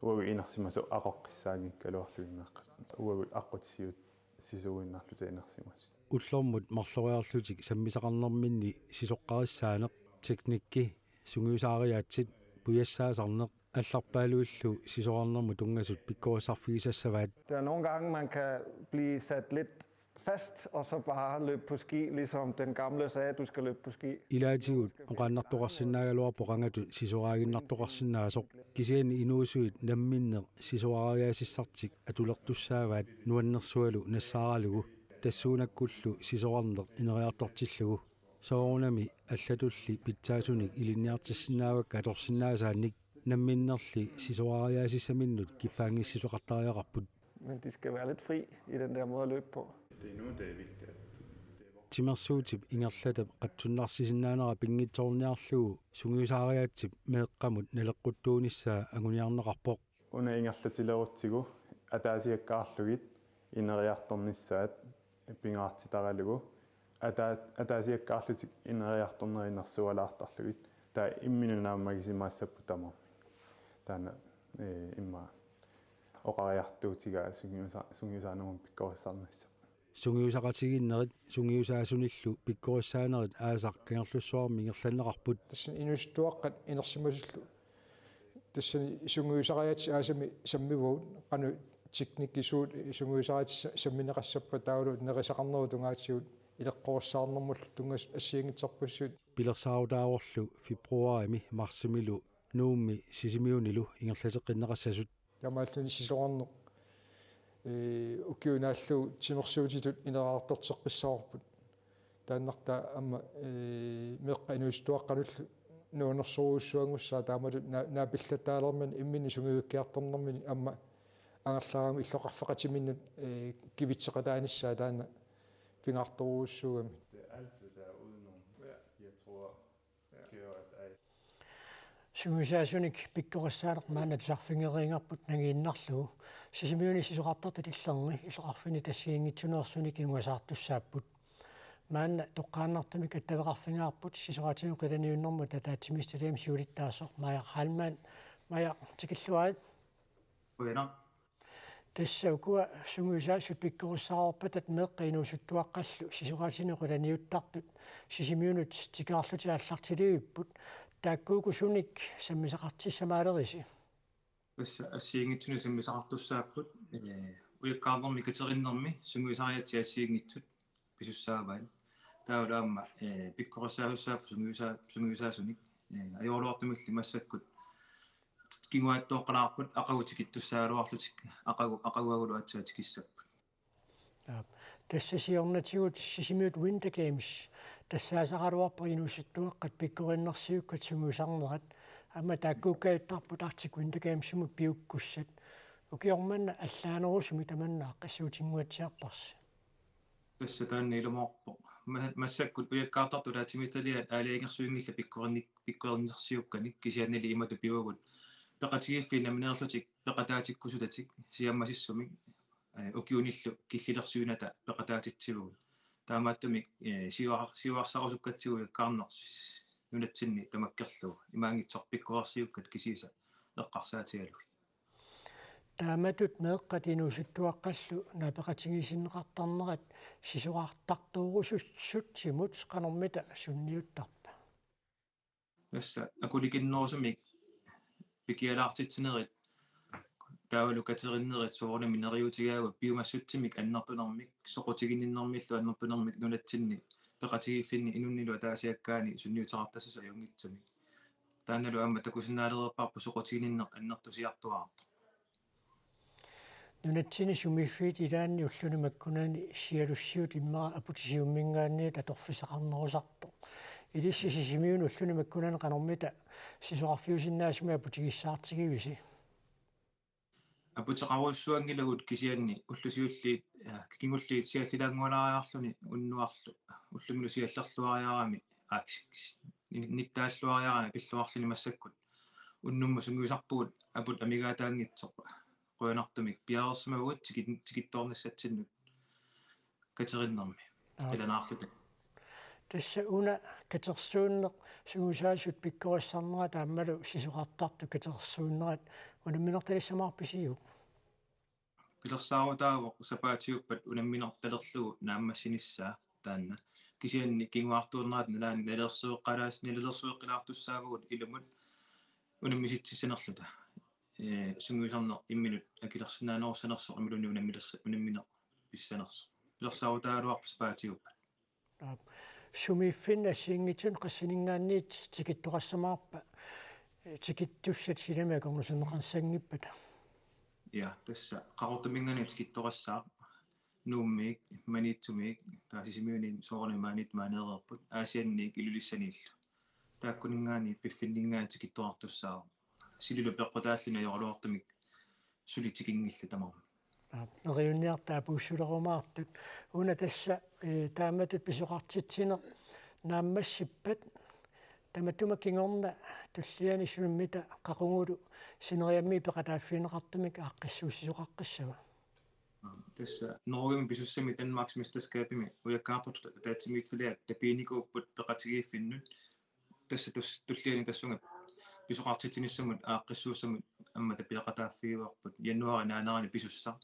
Uagut inersimasut aqoqqissaanngikkaluarlugit meeqqat. Uagut aqqutissiuut sisuuinnarlutik inersimasut. Ullormut marloriarlutik sammisaqarnerminni sisoqqarissaaneq, teknikki, sungiusaariaatsit, pujassaasarneq, allarpaaluillu sisorarnermut tunngasut pikkorissarfigisassavaat. Der er nogle gange, man kan blive sat lidt fast, og så bare løbe på ski, ligesom den gamle sagde, du skal løbe på ski. Ilaatigut oqaannartoqarsinnaagaluarpoq qangatut sisoraaginnartoqarsinnaasoq. Kisianni inuusuit namminneq sisoraariaasissartik atulertussaavaat nuannersualu nassaaralugu. Tassuunakkullu sisorarneq ineriartortillugu. Soorunami allatulli pitsaasunik ilinniartissinnaavakka atorsinnaasaannik namminnerli sisoraariaasissaminnut kiffaanngissuseqartariaqarput. Men de skal være lidt fri i den der måde at løbe på. Det er nu, det er vigtigt, at det er vores Timersuutip ingerlatap qatsunnarsisinnaanera pinngitsoorniarlugu sungiusaariaatsip meeqqamut naleqquttuunissaa anguniarneqarpoq. Una ingerlatilerutsigu ataasiakkaarlugit ineriartornissaat pingaartitaralugu ata-, ataasiakkaarlutik ineriartornerit nersualaartarlugit taava imminut naammagisimaassapput tamarmik. Taanna, eh, immaqa oqariartuutigaa sungiusa-, sungiusaanermut pikkorissarnissaq. Sungiusaqatigiinnerit sungiusaasunillu pikkorissaanerit aasaq Kangerlussuarmi ingerlanneqarput. Tassani inuusuttuaqqat inersimasullu Tassani sungiusariaatsit aasami sammivagut, qanoq teknikkisuut sungiusariaatsit sa-, sammineqassappat taavalu nerisaqarnerup tungaatigut ileqqorissaarnermullu tunngasut assigiinngitsorpassuit. Pilersaarutaavorlu februarimi marsimilu Nuummi Sisimiunilu ingerlateqqinneqassasut. Taamaalluni sisorarneq, ee, ukiut naallugu timersuutitut ineriartorteqqissavarput. Taannartaa aamma, ee, meeqqat inuusuttuaqqanullu nuannersorujussuanngussaaq taamalu na-, naapillattaalermani imminut sungiukkiartornermini aamma angerlaraammik illoqarfeqatiminnut, ee, kivitseqataanissaa taanna pingaartorujussuugami. Det er alt det der udenom, jeg tror, gør, at, at Sungiusaasunik pikkorissaaneq maanna tusarfigereerparput nangiinnarlugu. Sisimiuni sisorartartut illerni illoqarfinni assigiinngitsuneersunik kinguasaartussaapput. Maanna toqqaannartumik attaveqarfigaarput sisoraatinut qilaniunnermut ataatsimiititaliami siulittaasoq Maja Heilmann. Maja, tikilluarit. Qujanaq. Tassa ukua sungiusaasut pikkorissaareerpatat meeqqat inuusuttuaqqallu sisoraatinut qilaniuttartut Sisimiunut tikereerlutik aallartilivipput. Taakku uku sunik sammisaqartissamaalerisi? Tassa assigiinngitsunik sammisaqartussaapput, ee, ujakkaarnermi katerinnermi sungiusariaatsit assigiinngitsut pisussaavaat. Taavalu aamma, ee, pikkorissaasussaavoq sungiusaa-, sungiusaasunik, ee, ajoraluartumilli massakkut kinguaattooqqalaarput aqagu tikittussaagaluarlutik, aqagu, aqaguagulu aatsaat tikissapput. Aap. Tassa siornatigut Sisimiut Winter Games tassaasaraluarpoq inuusuttuaqqat pikkorinnersiukkat sungiusarnerat, aamma taakkuukkajuttarput Arctic Winter Gamesimi piukkussat. Ukioq manna allaanerusumik tamanna aaqqissuutinnguatsiartarsi? Tassa taanna ilumoorpoq. Ma-, massakkut ujakkaartartut ataatsimiititaliat aalajangersuinngillat pikkorinnik-, pikkorinnersiukkanik, kisiannili imatut pivugut peqatigiiffiit nammineerlutik peqataatikkusutatik siammasissumik, ee, ukiunillu killilersuinata peqataatitsivugut. Taamaattumik, ee, siuar-, siuarsarusukkatsigu ujakkaarneq nunatsinni tamakkerlugu. Imaanngitsoq pikkoreersiukkat kisiisa eqqarsaatigalugit. Taamatut meeqqat inuusuttuaqqallu naapeqatigiissinneqartarnerat sisorartartorujussuusutsimut qanormita sunniuttarpa? Tassa akulikinnerusumik pikialaartitsinerit taavalu katerinnerit soorunami neriuutigaagut piumassutsimik annertunermik, soqutiginninnermillu annertunermik nunatsinni peqatigiiffinni inunnilu ataasiakkaani sunniuteqartassasoq ajunngitsumik. Taannalu aamma takusinnaalereerparput soqutiginninneq annertusiartuaartoq. Nunatsinni sumiiffiit ilaanni ulluni makkunani sialussiut immaqa aputisiumminngaanniit atorfissaqarnerusartoq. Ilissi Sisimiuni ulluni makkunani qanormita sisorarfiusinnaasumik aputigissaartigivisi? Aputeqarujussuanngilagut kisianni ullut siulliit, ee, kingulliit siallilaanngualaariarluni unnuarlu ullumilu siallerluariarami aaks-, ni-, nittaalluariarami pilluarluni massakkut unnummut sungiusarpugut aput amigaataanngitsoq. Qujanartumik piareersimavugut tikit-, tikittoornissatsinnut katerinnermi. Aap. Ilanaarluta. Tassa una katersuunneq sungiusaasut pikkorissarnerat aammalu sisorartartut katersuunnerat unamminertalissamaarpisiuk? Pilersaarutaavoq sapaatiuppat unamminertalerlugu naammassinissaa taanna. Kisianni kinguaartuunnerata nalaani nalilersueqqalaas-, nalilersueqqilaartussaavugut ilumut unammisitsissanerluta. Ee, sungiusarneq imminut akilersinnaanerussanersoq imaluunniit unammilersi-, unammineq pissanersoq. Pilersaarutaagaluarpoq sapaatiuppat. Aap. Sumiiffinni assigiinngitsunik qassininngaanniit tikittoqassamaarpa? Ee, tikittussat silami akornuserneqassanngippata? Ja, tassa Qaqortuminngaanniit tikittoqassaaq. Nuummiit, Maniitsumiit, taava Sisimiuniit soorunami maaniittut maaneereerput. Aasianniit Ilulissaniillu. Taakkuninngaanniit piffinninngaanniit tikittoqartussaavoq. Sililu peqqutaalluni ajoraluartumik suli tikinngillat tamarmik. Aap, neriunniarta apuussulerumaartut. Una tassa, ee, taamatut pisoqartitsineq naammassippat, tamatuma kingorna tulliani sunammita qaqugulu sineriammiit peqataaffigineqartumik aaqqissuussisoqaqqissava? Tassa Norgemi pisussamik Danmarksmesterskabimi ujakkaartartut ataatsimiititaliat tapiinikuupput peqatigiiffinnut. Tassa tus-, tulliani tassunga pisoqartitsinissamut aaqqissuussamut aamma tapiaqataaffigivarput januaarip naanerani pisussaq.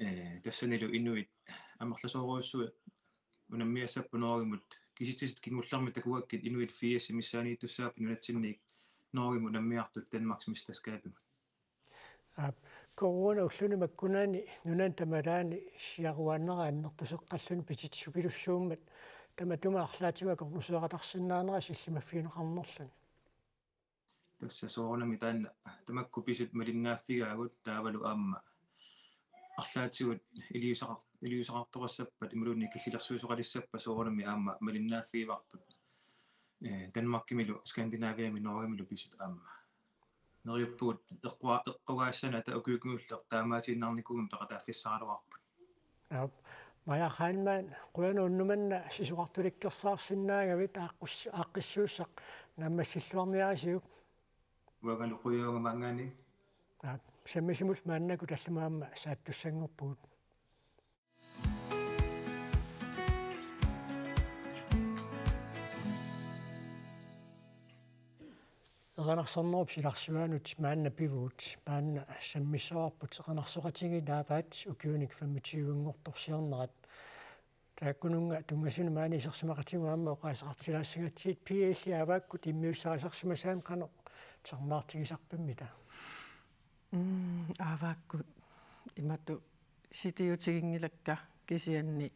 Ee, tassanilu inuit amerlasoorujussuit unammiassapput Norgemut, kisitsisit kingullermik takugakkit inuit firsit missaaniittussaapput nunatsinniit Norgemut unammiartut Danmarksmesterskabimut. Aap, corona ulluni makkunani nunani tamalaani siaruaannera annertuseqqalluni pititsupilussuummat tamatuma arlaatigut akornuseeqatarsinnaanera sillimaffigineqarnerluni. Tassa soorunami taanna tamakku pisut malinnaaffigaagut taavalu aamma arlaatigut iliuuseqar-, iliuuseqartoqassappat imaluunniit killilersuisoqalissappat soorunami aamma malinnaaffigivarput. Eh, Danmarkimilu, Skandinaviami, Norgemilu pisut aamma. Neriuppugut eqqua-, eqqugaassanata ukiut kingulliit taamaatiinnarnikuugamik peqataaffissaraluarput. Aap. Maja Heilmann, qujanaq unnuk manna sisorartulikkersaarsinnaagavit aaqqus-, aaqqissuussaq naammassilluarniarisiuk. Uangalu qujanaq maanngaanniit. Aap. Sammisimullu maannakkut tallimaamma saattussanngorpugut. Erinarsornerup silarsuaanut maanna pivugut, maanna sammissavarput erinarsoqatigiinni aavaat ukiunik femogtyve-nngortorsiornerat. Taakkununnga tunngasuni maani isersimaqatigiinnut aamma oqaaseqartilaassagatsigit, P L-i aavaakkut immiussarisarsimasaanik qanoq tusarnaartigisarpimmita? Mm, aavaakkut imatut sitiutiginngilakka kisianni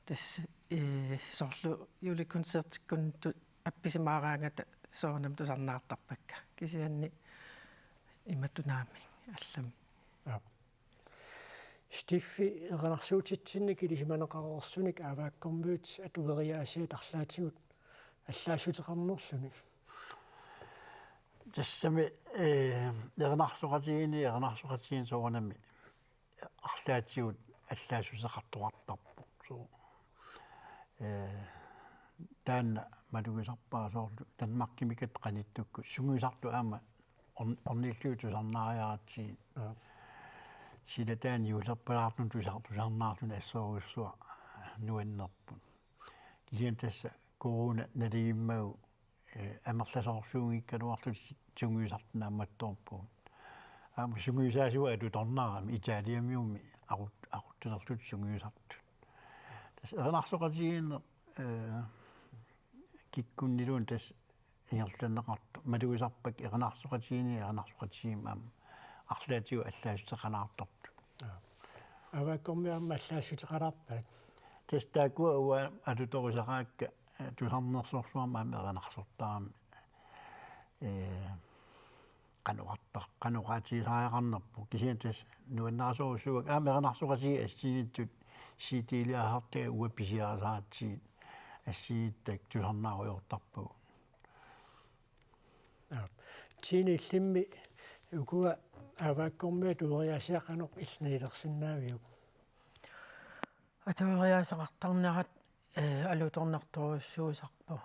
tassa, eh, soorlu julekoncertikkunnittut appisimaaraangata soorunami tusarnaartarpakka. Kisianni imatut naamik allamik. Aap. Steffi, erinarsuutitsinnik ilisimaneqareersunik aavaakkormiut atueriaasiat arlaatigut allaassuteqarnerluni. Tassami, eh, erinarsoqatigiinni, erinarsoqatigiinni soorunami arlaatigut allaassuteqartoqartarpoq. Suu, eh, taanna malugisarpara soorlu Danmarkimikkat qanittukkut sungiusartut aamma orn-, ornillugit tusarnaariaratsigit. Aap. Sila taanna juullerpalaartumik tusar-, tusarnaarluni assorujussuaq nuannerpoq. Kisianni tassa corona nalivimmagu, eh, amerlasoorsuunngikkaluarlutik sungiusartut naammattoorpugut. Aamma sungiusaasuat atutornarami Italiamiummi aqut-, aquttulerlutik sungiusartut. Tassa erinarsoqatigiinneq, eh, kikkunniluunniit tassa ingerlanneqartoq malugisarpakka erinarsoqatigiinni erinarsoqatigiimmik aamma arlaatigut allaassuteqalaartartut. Aap. Aavaakkormiut aamma allaassuteqalaarpaat. Tassa taakkua uanga atutorisaraakka, eh, tusarnersorsuarmik aamma erinarsortarami. Eh, qanoq oqartar-, qanoq oqaatigisariaqarnerpoq. Kisianni tassa nuannarisorujussuuakka aamma erinarsoqatigiit assigiinngitsut C D-liasaartagit uanga pisiarisaratsigit assigiittut tusarnaarujoortarpagut. Aap. Tine, illimmi ukua aavaakkormiut atueriaasiat qanoq illit nalilersinnaaviuk? Atueriaaseqartarnerat, eh, alutornartorujussuusarpoq,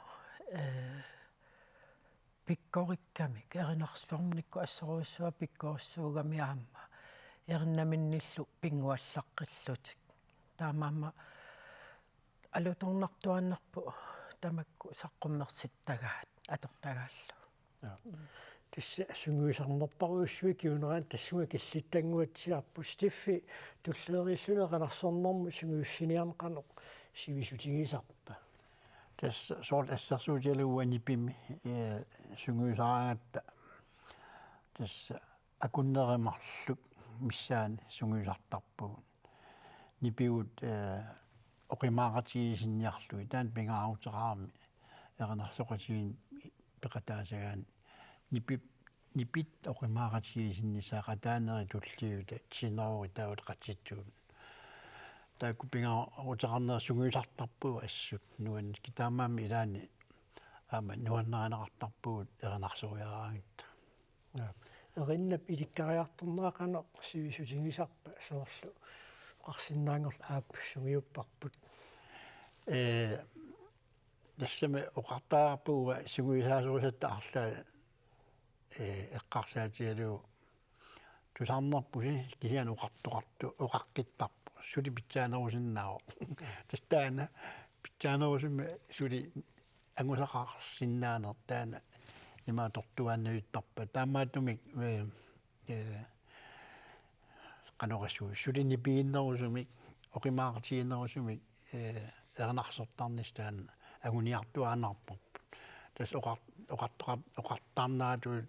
eh, pikkorikkamik, erinarsornikkut assorujussuaq pikkorissuugami aamma erinaminnillu pinnguallaqqillutik. Taamaammat alutornartuaannarpoq tamakku saqqummersittagaat atortagaallu. Aap. Tassa sungiusarnerparujussuit kingunerat tassunga killittannguatsiarput. Steffi, tulleriilluni erinarsornermut sungiussiniarneq qanoq sivisutigisarpa? Tassa soorlu assersuutigalugu uanga nipimik, eh, sungiusaraangatta tassa akunneri marluk missaanni sungiusartarpugut. Nipigut, eh, oqimaaqatigiissinniarlugit, taanna pingaaruteqarami erinarsoqatigiinni peqataasagaanni. Nipi-, nipit oqimaaqatigiissinnissaat qataanerit tulliuttut, tenorit taakku qatittuut. Taakku pingaaruteqarnerat sungiusartarpugut assut nuann-, taamaammat ilaanni aamma nuannarineqartarpugut erinarsoriaraangatta. Aap. Erinnap ilikkariartornera qanoq sivisutigisarpa, soorlu oqarsinnaanngorlugu aap sungiupparput? Ee, tassami oqartariaqarpugut sungiusaasorisatta arlaat, ee, eqqarsaatigalugu tusarnerpusi kisianni oqartoqartu-, oqaqqittarpoq. Suli pitsaanerusinnaavoq. Tassa taanna pitsaanerusumik suli angusaqarsinnaaneq taanna ima atortuaannavittarpa. Taamaattumik, ee, ee, qanoq oqassuunga, suli nipiginnerusumik, oqimaaqatigiinnerusumik, ee, erinarsortarnissaq taanna anguniartuaannarparput. Tassa oqar-, oqartoqar-, oqartarneratut,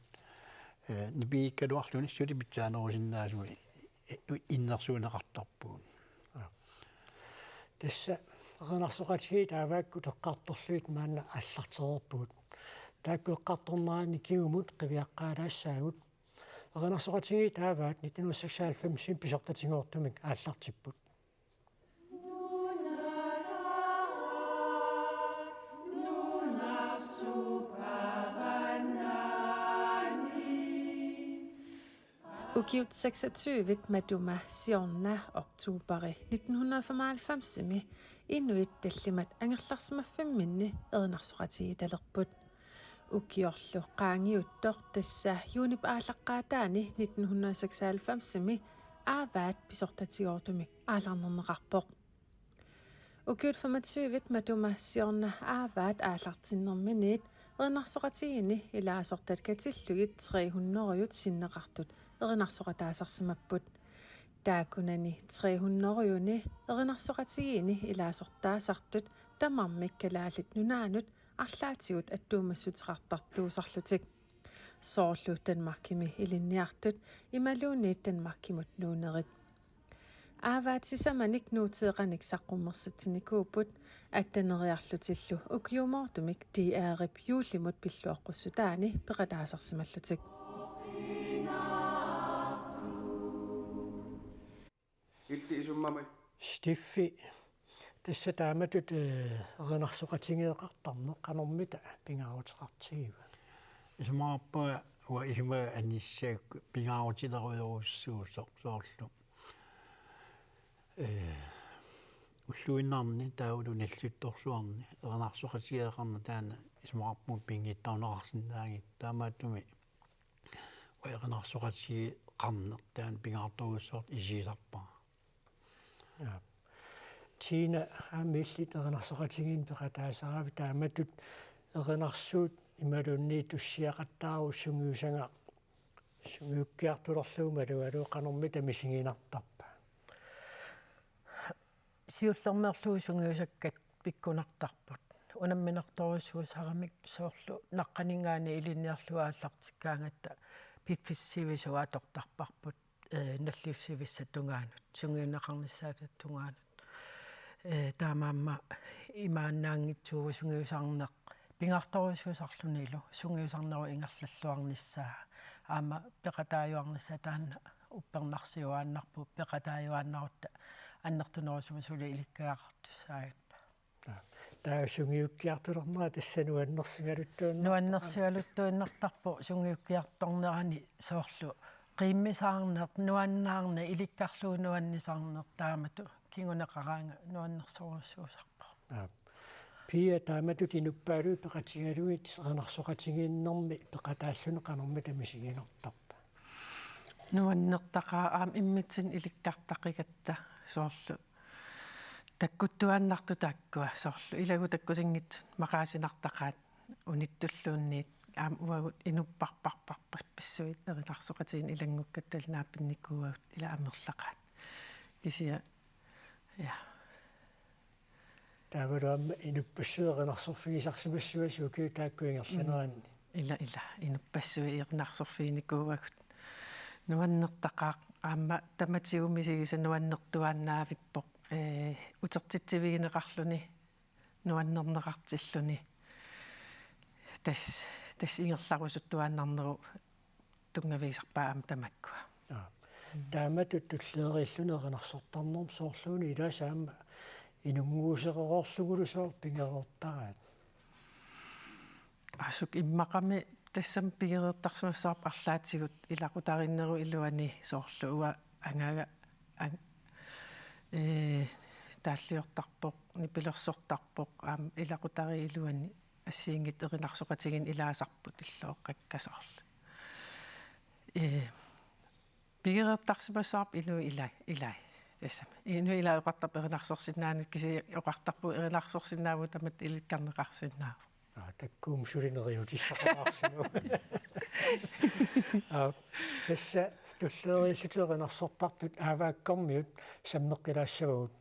eh, nipiikkaluarluni suli pitsaanerusinnaasumik, eh, innersuunneqartarpugut. Tassa erinarsoqatigiit Aavaakkut eqqartorlugit maanna aallartereerpugut. Taakku eqqartorneranni kingumut qiviaqqaalaassaagut. Erinarsoqatigiit Aavaat nitten hundrede og seksoghalvfems pisortatigoortumik aallartipput. Ukiut seksogtyve matuma siorna oktoberi nitten hundrede og femoghalvfemsimi inuit tallimat angerlarsimaffimminni erinarsoqatigiittalerput. Ukiorlu qaangiuttoq tassa juunip aallaqqaataani nitten hundrede og seksoghalvfemsimi Aavaat pisortatigoortumik aallarnerneqarpoq. Ukiut femogtyve matuma siorna Aavaat aallartinnerminiit erinarsoqatigiinni ilaasortat katillugit tre hundrede sinneqartut erinarsoqataasarsimapput. Taakkunani tre hundrede erinarsoqatigiinni ilaasortaasartut tamarmik Kalaallit Nunaannut arlaatigut attuumassuteqartartuusarlutik. Soorlu Danmarkimi ilinniartut imaluunniit Danmarkimut nuunnerit. Aavaat sisamanik nuuteeqanik saqqummersitsinikuupput atteneriarlutillu ukiumoortumik D R-ip juullimut pilluaqqussutaani peqataasarsimallutik. Illit isummamit? Steffi, tassa taamatut, eh, erinarsoqatigeeqartarneq qanormita pingaaruteqartigiva? Isumaqarpunga uanga isumaga anissakka pingaarutilerujorujussuusoq soorlu. Eh, ulluinnarni taavalu nalliuttorsuarni erinarsoqatigeeqarneq taanna isumaqarpunga pinngitsoorneqarsinnaanngitsoq, taamaattumik uanga erinarsoqatigeeqarneq taanna pingaartorujussuartut isigisarpara. Ja. Tina, aamma illit erinarsoqatigiinni peqataasaravit, taamatut erinarsuut imaluunniit tussiaqattaarut sungiusagaq sungiukkiartulerlugu malugalugu qanormita misiginartarpa? Siullermeerlugu sungiusakkat pikkunartarput. Unamminartorujussuusaramik soorlu naqqaninngaanniit ilinniarlugu aallartikkaangatta piffissaq sivisuumik atortarparput, eh, nalliussivissap tungaanut, sungiunneqarnissaata tungaanut. Eh, taamaammat imaannaanngitsuuvoq sungiusarneq pingaartorujussuusarlunilu sungiusarnerup ingerlalluarnissaa. Aamma peqataajuarnissaa taanna uppernarsiuaannarpoq, peqataajuaannarutta annertunerusumik suli ilikkagaqartussaagatta. Taava sungiukkiartulernerat tassa nuannersigaluttuinnartoq. Nuannersigaluttuinnartarpoq sungiukkiartornerani soorlu qiimmisaarneq, nuannaarneq, ilikkarlugu nuannisarneq taamatut kinguneqaraangat nuannersorujussuusarpoq. Aap. Pia, taamatut inuppaalui peqatigalugit erinarsoqatigiinnermi peqataalluni qanormita misiginartarpa? Nuannertaqaaq aamma immitsinnut ilikkartaqigatta soorlu takkuttuaannartut taakkua soorlu ilagut takkutinngitsut maqaasinartaqaat unittulluunniit aamma uagut inupparparparpassuit erinarsoqatigiinni ilanngukkatta ilaa naapinnikuuagut ilaa amerlaqaat. Kisianni, ja. Taavalu aamma inuppassuit erinarsorfigisarsimassavagut ukiut taakku ingerlaneranni. Ila, ila, inuppassuit erinarsorfiginikuuagut. Nuannertaqaaq aamma tamatigut misigisaq nuannertuaannavippoq, eh, utertitsivigineqarluni, nuannerneqartilluni. Tassa, tassa ingerlarusuttuaannarnerup tunngavigisarpaa aamma tamakkua. Aap. Taamatut tulleriilluni erinarsortarnermi soorluuna ilaasa aamma inunnguusereerlugulu sooq pigereertaraat? Asuki immaqami tassami pigereertarsimassavarput arlaatigut ilaqutariinnerup iluani soorlu uanga angaga ang-, ee, taalliortarpoq, nipilersortarpoq, aamma ilaqutariit iluanni assigiinngitsut erinarsoqatigiinneq ilaasarput illoqqakka soorlu. Ee, pigereertarsimassavarput inuit ilai, ilai. Tassami. Inuit ilai oqartarput erinarsorsinnaanerat kisianni oqartarpugut erinarsorsinnaavugut tamatta ilikkarneqarsinnaavoq. Aa, takkuummat suli neriutissaqalaarsimavoq. Aa, tassa tulleriilluta erinarsortartut Aavaakkormiut sammeqqilaassavagut.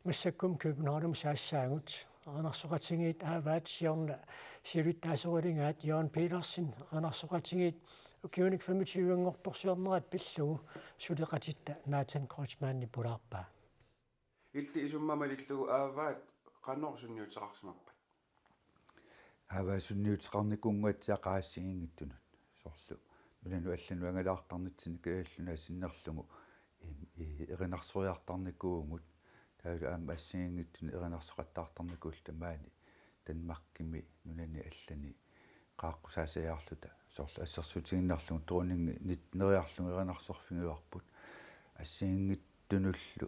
Massakkut Københavnimi saassaagut, Erinarsoqatigiit aavaat siorna siulittaasorigaat Jørgen Petersen, erinarsoqatigiit ukiunik femogtyve-nngortorsiornerat pillugu suleqatitta Nathan Kreutzmannip pulaarpaa. Illit isummat malillugu aavaat qanoq sunniuteqarsimappat? Aavaat sunniuteqarnikuunnguatsiaq assigiinngitsunut. Soorlu nunanut allanut angalaartarnitsinni Kalaallit Nunaat sinnerlugu im-, i-, erinarsoriartarnikuuvugut. Taavalu aamma assigiinngitsunik erinarsoqattaartarnikuulluta maani Danmarkimi nunani allani qaaqqusaaseriarluta. Soorlu assersuutigiinnarlugu dronningi nitten-eriarlugu erinarsorfigivarput. Assigiinngitsunullu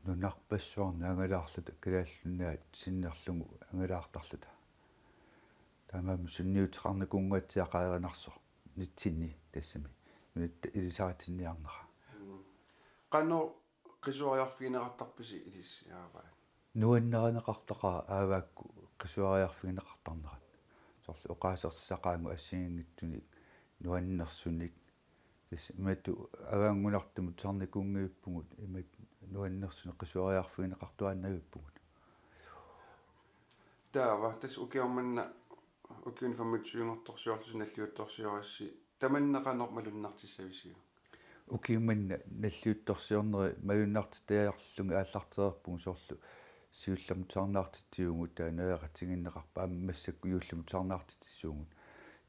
nunarpassuarnut angalaarluta Kalaallit Nunaat sinnerlugu angalaartarluta. Taamaammat sunniuteqarnikuunnguatsiaq erinarsornitsinni tassami. Nunatta ilisaritinniarnera. Qanoq qisuariarfigineqartarpisi ilissi aavaat? Nuannarineqartaqaaq aavaakkut qisuariarfigineqartarnerat. Soorlu oqaasersisaqaagut assigiinngitsunik, nuannersunik. Tassa imatut avaanngunartumik tusarnikuunngivippugut, imatut nuannersunik qisuariarfigineqartuaannavippugut. Taava tassa ukioq manna ukiunik femogtyve-nngortorsiorlusi nalliuttorsiorassi tamanna qanoq malunnartissavisiuk? Ukiumanna nalliuttorsiorneri malunnartittajaarlugit aallartereerpugut, soorlu siullermik tusarnaartitsivugut, taava najaqatigiinneqarpoq aamma massakkut juullimi tusarnaartitsisuugut.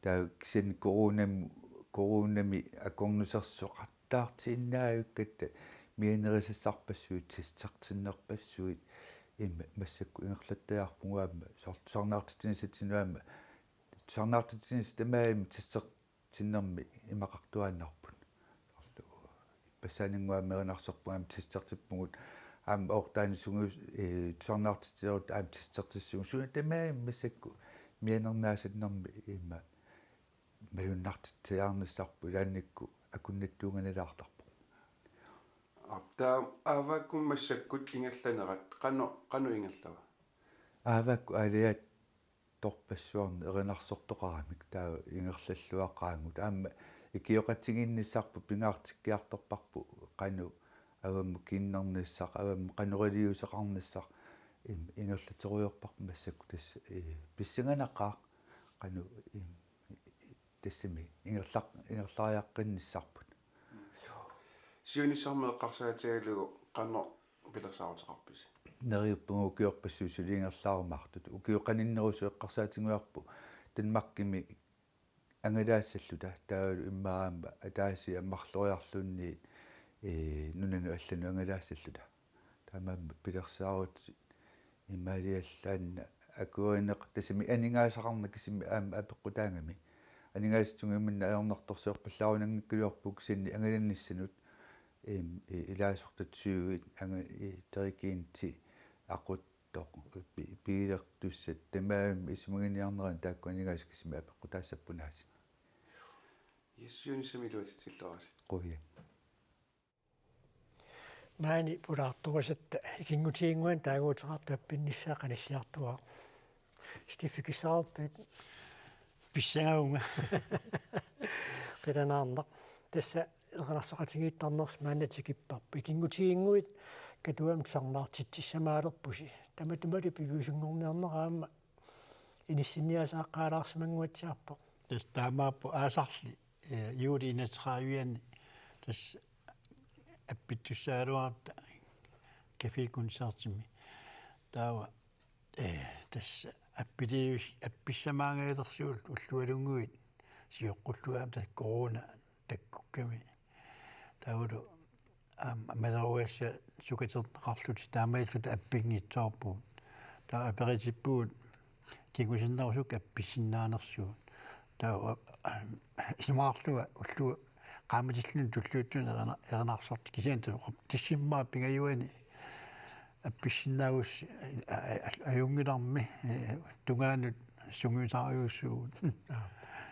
Taava kisianni coronam-, coronami akornusersuaqattaartiinnavippakkit mianerisassarpassuit, testertinnerpassuit, immaqa massakkut ingerlattajaarpugut aamma, soorlu tusarnaartitsinissatsinnut aamma, tusarnaartitsinissaq tamarmik tester- tinnermi imaqartuaannarput. Soorlu ippassaaninnguamik erinarsorpunga aamma testertippugut, aamma oortaani sungius-, ee, tusarnaartitsinerut aamma testertissugut, suna tamaat massakkut mianernaasannermi immaqa malunnartitsiarnissarput, ilaannikkut akunnattuunganilaartarpoq. Aap, taava aavaakkumut massakkut ingerlanerat qanoq, qanoq ingerlava? Aavakkut aalajaat- torpassuarnik erinarsortoqaramik taava ingerlalluaqaagut. Aamma ikioqatigiinnissarput pingaartikkiartorparput qanoq avammut kiinnernissaq, avammut qanoq religiuseqarnissaq im-, ingerlaterujoorparput massakkut tassa, ee, pissanganaqaaq qanoq im-, tassami ingerlaq-, ingerlariaqqinnissarput. Siunissami eqqarsaatigalugu qanoq pilersaaruteqarpisi? Neriuppunga ukiorpassuit suli ingerlaarumaartut. Ukiut qaninnerusut eqqarsaatigivarput Danmarkimi angalaassalluta, taavalu immaqa aamma ataasiarluni marloriarluni, ee, nunanut allanut angalaassalluta. Taamaammat pilersaarutit imaaliallaannaq akuerineq tassami aningaasaqarneq kisimi aamma apeqqutaagami. Aningaasat sungiuminni ajornartorsiorpallaarunanngikkaluarpugut kisianni angalanissanut, im-, i-, ilaasortat syvit, anga-, i-, terikiinti, aquttoq, pi-, piilertussat, tamarmik isumaginiarneranni taakku aningaasat kisimi apeqqutaassappunaasit. Yes, siunissami iluatsitsilluarisi. Qujan. Maani pulaartorusatta ikinngutiginnguanik taaguuteqartoq appinnissaa qanilliartuaaq. Stiffikissaarpit? Pissangavunga. Qilanaarnaq. Tassa erinarsoqatigiittarnersi maanna tikipparput. Ikinngutiginnguit Katuami tusarnaartitsissamaalerpusi. Tamatumali piviusunngorniarnera aamma inissinniarsaaqqaalaarsimannguatsiarpoq. Tassa taamaappoq aasarli, ee, juuli enogtredive-ani tassa appittussaagaluarutta cafékoncertimi. Taava, ee, tassa appiliivik-, appissamaangajalersugut ullualunnguit sioqqullugu aamma tassa corona takkukkami. Taavalu aamma malerugassat sukaterneqarlutik taamaalillutik appinngitsoorpugut. Taava aperitippugut kingusinnerusukkut appissinnaanersugut. Taava, aamma, isumaqarlunga ulloq qaammatilluni tulliuttuni erina-, erinarsortut kisianni taava decembarip pingajuani appissinnaagussi a-, a-, ajunngilarmi, ee, tungaanut sungiusariussuugut. Aa,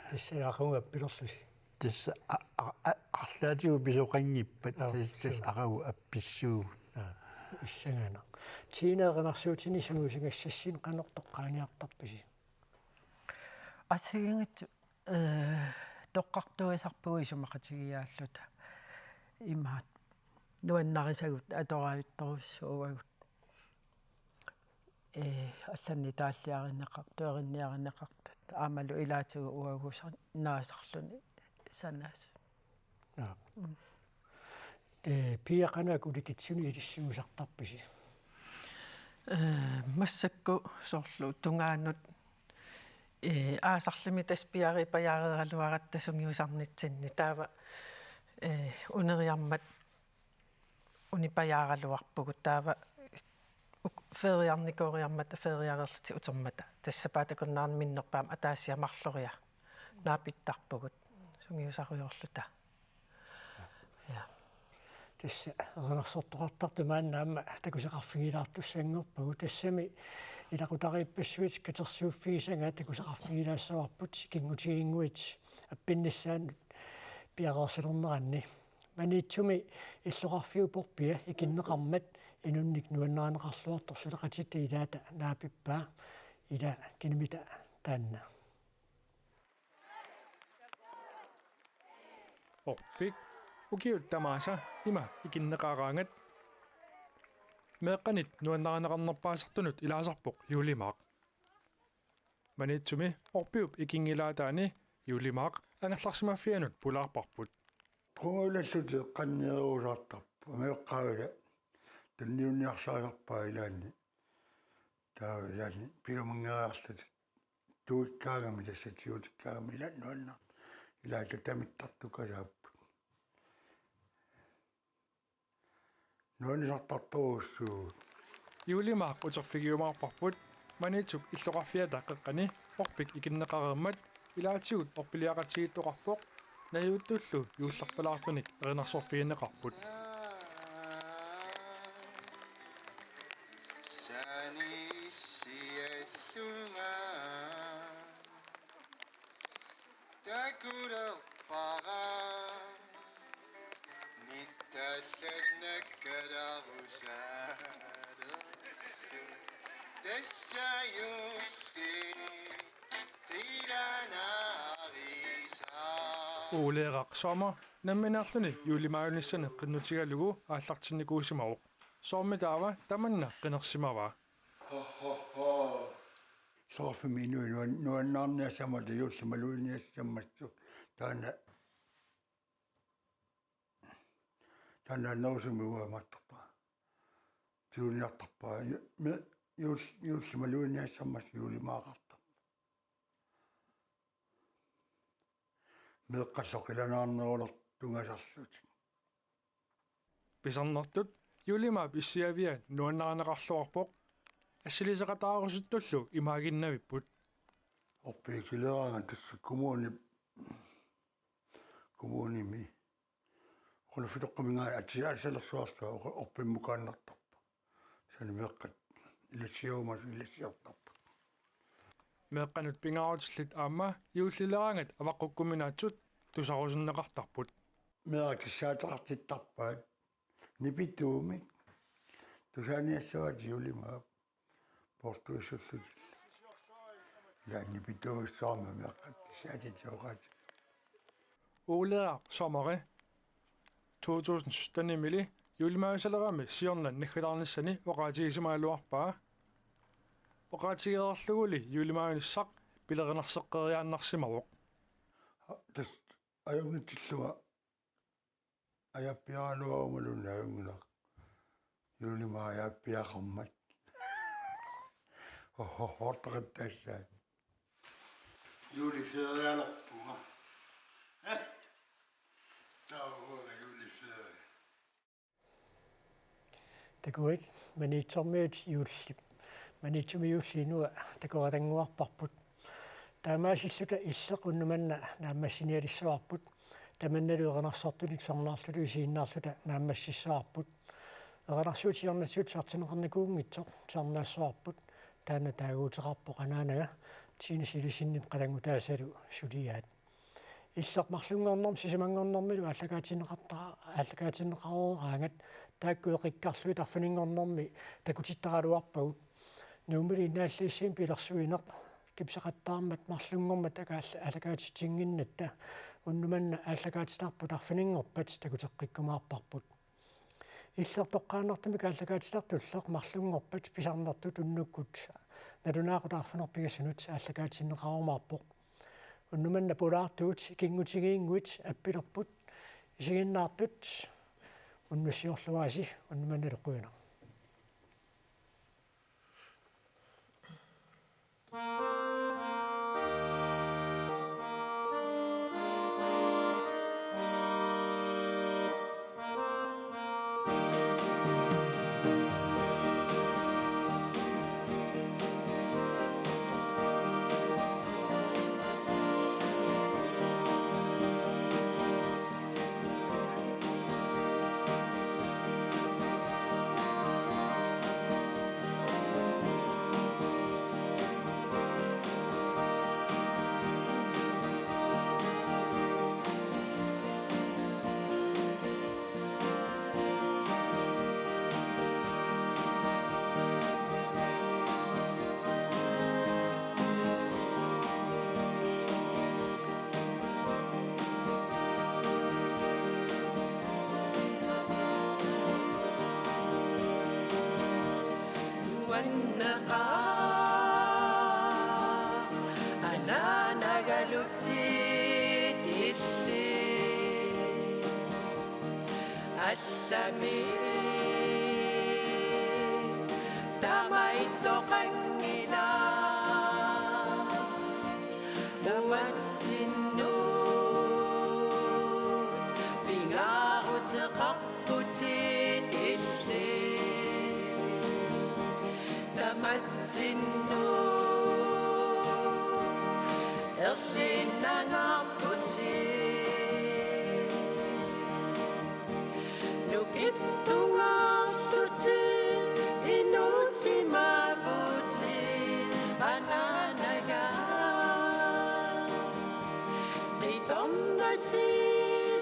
tassa aqagu appilerlusi. Tassa a-, a-, a-, arlaatigut pisoqanngippat. Aa, tassa, tassa suu. Aqagu appissuugut. Aa, pissanganaq. Tina, erinarsuutinik sungiusigassassinnik qanoq toqqaaniartarpisi? Assigiinngitsut, ee, toqqartuisarpagut isumaqatigiiaalluta. Imaat nuannarisagut atoraajuttorujussuuagut. ee, allanni taalliarineqartut, tuerinniarineqartut, aammalu ilaatigut uaguusannaasarluni sanaasut. Aap. Mm. Ee, Pia, qanoq ulikitsunik ilissi tigusartarpisi? Ee, massakkut soorlu tungaanut, ee, aasarlumi tassa piareerpajaareeraluaratta sungiusarnitsinni. Taava, ee, uneriarmat unipajaaraluarpugut, taava uk-, feriarnikooriarmata feriareerlutik utermata. Tassa sapaatip akunneranut minnerpaamik ataasiammarloriarluta naapittarpugut sungiusarujoorluta. Ja. Tassa erinarsortoqartartut maanna aamma takusaqarfigilaartussanngorpagut, tassami ilaqutariippassuit katersuuffigisagut takusaqarfigilaassavarput ikinngutiginnguit appinnissaannut piareersilerneranni. Maniitsumi illoqarfiup orpia ikinneqarmat inunnik nuannarineqarluartoq suleqatitta ilaata naapippaa, ila kinamita taanna. Orpik ukiut tamaasa ima ikinneqaraangat meeqqanit nuannarineqarnerpaasartunut ilaasarpoq Juulimaaq. Maniitsumi orpiup ikinngilaataani Juulimaaq angerlarsimaffianut pulaarparput. Qungujulaallutik qanneruusartarput, angajoqqaavila tunniunniarsarisarpaa ilaanni. Taava ilaanni pigamanngeriarlutik tuikkaangami, tassa tigutikkaangami ilaanni nuannar-, ilaata tamittartukasaapput. Nuannisartartorujussuuvugut. Juulimaaq uterfigiumaarparput Maniitsup illoqarfiata qeqqani orpik ikinneqareermat ilaatigut orpiliaqatigiittoqarpoq, najuuttullu juullerpalaartunik erinarsorfigineqarput. Sanissiallunga takulerpara mittallannakkalarusaalersut tassajutti qilanaarisa. Ole Rak Sommer nammineerluni juulimaajunissani qinnutigalugu aallartinnikuusimavoq. Soormi taava tamanna qinersimavaa? Ho, ho, ho. Soorfimmi inuit nuan-, nuannaarniassammata juulli malugiinniassammassuk. Taanna, taanna annerusumik uanga imaattorpara. Tiguniartarpara. Ju-, me-, juul-, juulli malugiinniassammassuk Juulimaaqartarpoq. Meeqqallu qilanaarnerulertugasarlutik. Pisarnertut Juulimaap issiavia nuannarineqarluarpoq, assiliseqataarusuttullu imaaginnavipput. Orpik ikileraangat tassa kommuni-, kommunimi. Quliffitoqqaminngaanniit atisaassalersuarlugu oqu-, orpimmukaannartarpoq. Tassani meeqqat ilassiarumaasut ilassiartarput. Meeqqanut pingaarutillit aamma juullileraangat avaqqukkuminaatsut tusarusunneqartarput. Meeraq kissaateqartittarpaat nipituumik. Tusaaniassavaat Juulimaap poortuissullutillu. Ilaanni pituuissuarmik meeqqat kissaatitioqaat. Ole Rak Sommer to tusind syttenimili juulimaajusalerami siorna naggataarnissani oqaatigisimagaluarpaa. Oqaatigereerluguli juulimaajunissaq pilerinarseqqeriaannarsimavoq. Tassa ajunngitsillunga ajappiaraluarumaluunniit ajunngilaq. Juulimaaq ajappiaqarmat. Oho, hortaqattaassaat. Juuliferialerpunga. Taava uanga juuliferia. Takuit, Maniitsormiut juullip. Maniitsumi juulli inua takoratannguarparput. Taamaasilluta illeq unnuk manna naammassinialissavarput. Tamannalu erinarsortunik tusarnaarluta isiginnaarluta naammassissavarput. Erinarsuut siornatigut tusartinneqarnikuunngitsoq tusarnaassavarput. Taanna taaguuteqarpoq anaanaga Tine Silissenip qatanngutaasalu suliaat. Illeq marlunngornermi sisamanngornermilu aallakaatinneqarta-, aallakaatinneqareeraangat taakku eqikkarlugit arfininngornermi takutittaraluarpagut. Nuummilu Innaallassiami pilersuineq kipisaqattaarmat marlunngormat akaa-, aallakaatitsinnginnatta unnuk manna aallakaatitarput arfininngorpat takuteqqikkumaarparput. Illertoqqaannartumik aallakaatitartulleq marlunngorpat pisarnertut unnukkut nalunaaqutaq arfineq-pingasunut aallakaatinneqarumaarpoq. Unnuk manna pulaartugut kingutingiinnguit appilerput isiginnaartut unnussiorluarisi unnuk manna eloqquinaq. Nuanneqaaq anaanagalutit illit allamik tamaittoqanngilaq. Tamatsinnut pingaaruteqarputit illit. Tamatsinnut erlinnangaarputit. Nukittungaarlutit inuusimaavutit anaanaga. Qitornasi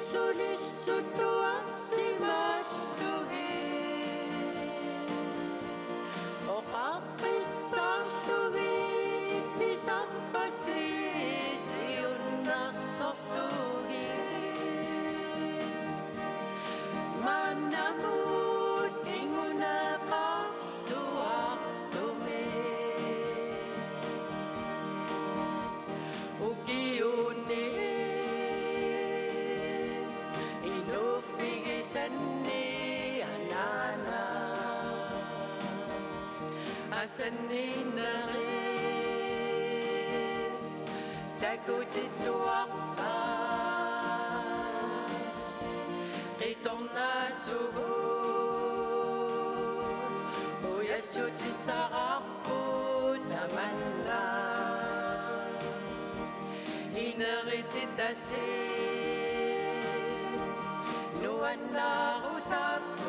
sulissuttuarsimaallugit. Oqaqqissaarlugit pisarpasi siunnersorlugit. Maannamut kinguneqarluartumik. Ukiuni inuuffigisanni anaana. Asanninnerit takutittuarpaat. Qitornaasugut ujassutissaqarput tamanna. Inerititasi nuannaarutaarput.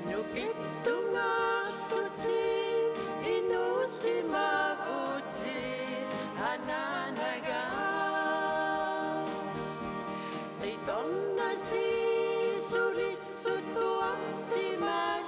Nukittungaarlutit inuusimaavutit anaanaga. Qitornasi sulissuttuarsimaal